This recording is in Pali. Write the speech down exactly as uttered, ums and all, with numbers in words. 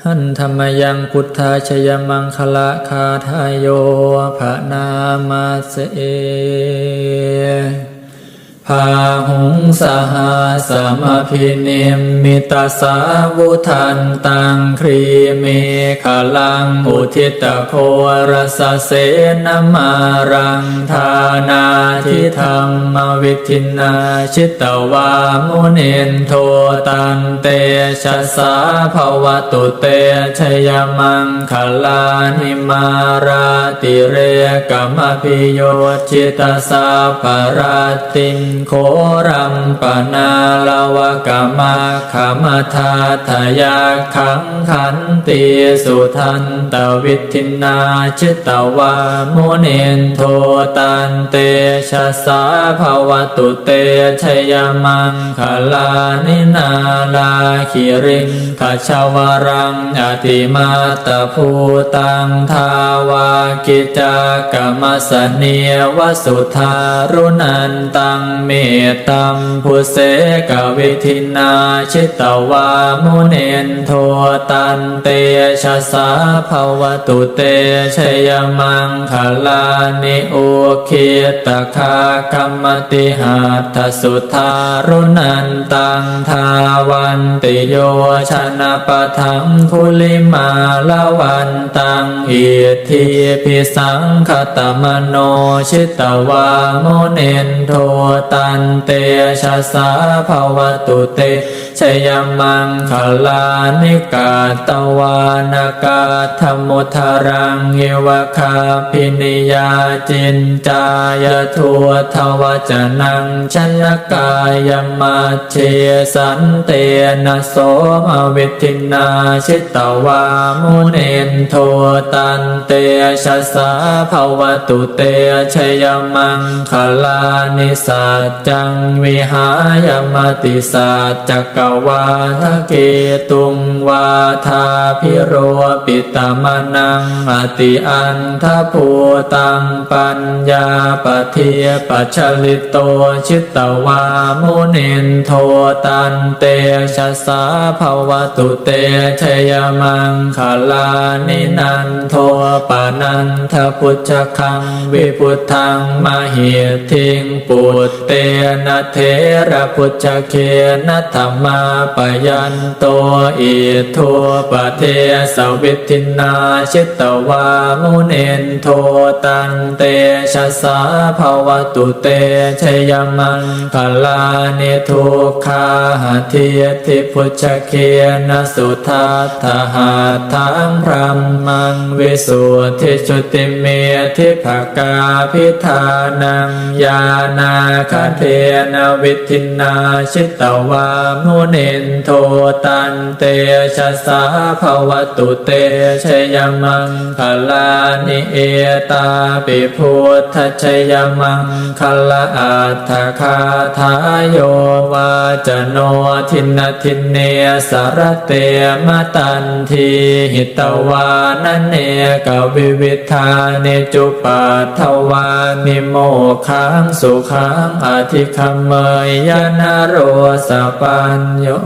Handa mayaṃ buddhajayamaṅgalagāthāyo bhaṇāma se. Bāhuṃ sahassamabhinimmitasāvudhantaṃ grīmekhalaṃ uditaghorasasenamāraṃ dānādidhammavidhinā jitavā munindo taṃ tejasā bhavatu te jayamaṅgalāni. Mārātirekamabhiyujjhitasabbarattiṃ ghorampanāḷavakamakkhamathaddhayakkhaṃ khantīsudantavidhinā jitavā munindo taṃ tejasā bhavatu te jayamaṅgalāni. Nāḷāgiriṃ gajavaraṃ atimattabhūtaṃ dāvaggicakkamasanīva sudāruṇantaṃ mettambusekavidhinā jitavā munindo taṃ tejasā bhavatu te jayamaṅgalāni. Ukkhittakhaggamatihatthasudāruṇantaṃ dhāvantiyojanapathaṅgulimālavantaṃ iddhībhisaṅkhatamano jitavā munindo taṃ tejasā bhavatu te jayamaṅgalāni. Katvāna kaṭṭhamudaraṃ iva gabbhinīyā ciñcāya duṭṭhavacanaṃ janakāyamajjhe santena somavidhinā jitavā munindo taṃ tejasā bhavatu te jayamaṅgalāni. Sac ccaṃ vihāya matisaccakavādaketuṃ vādābhiropitamanaṃ atiandhabhūtaṃ paññāpadīpajalito jitavā munindo taṃ tejasā bhavatu te jayamaṅgalāni. Nandopanandabhujagaṃ vibudhaṃ mahiddhiṃ put tena therabhujagena damāpayanto iddhūpadesavidhinā jitavā munindo taṃ tejasā bhavatu te jayamaṅgalāni. Duggāhadiṭṭhibhujagena sudaṭ ṭhahatthaṃ brahmaṃ visuddhijutimiddhibakābhidhānaṃ ñāṇāgadena vidhinā jitavā munindo taṃ tejasā bhavatu te jayamaṅgalāni. Etāpi buddhajayamaṅ galaaṭṭhagāthā yo vācano dinadine sarate matandī hitvānanekavividhāni cupaddavāni mokkhaṃ sukhaṃ adhigameyya naro sapañño.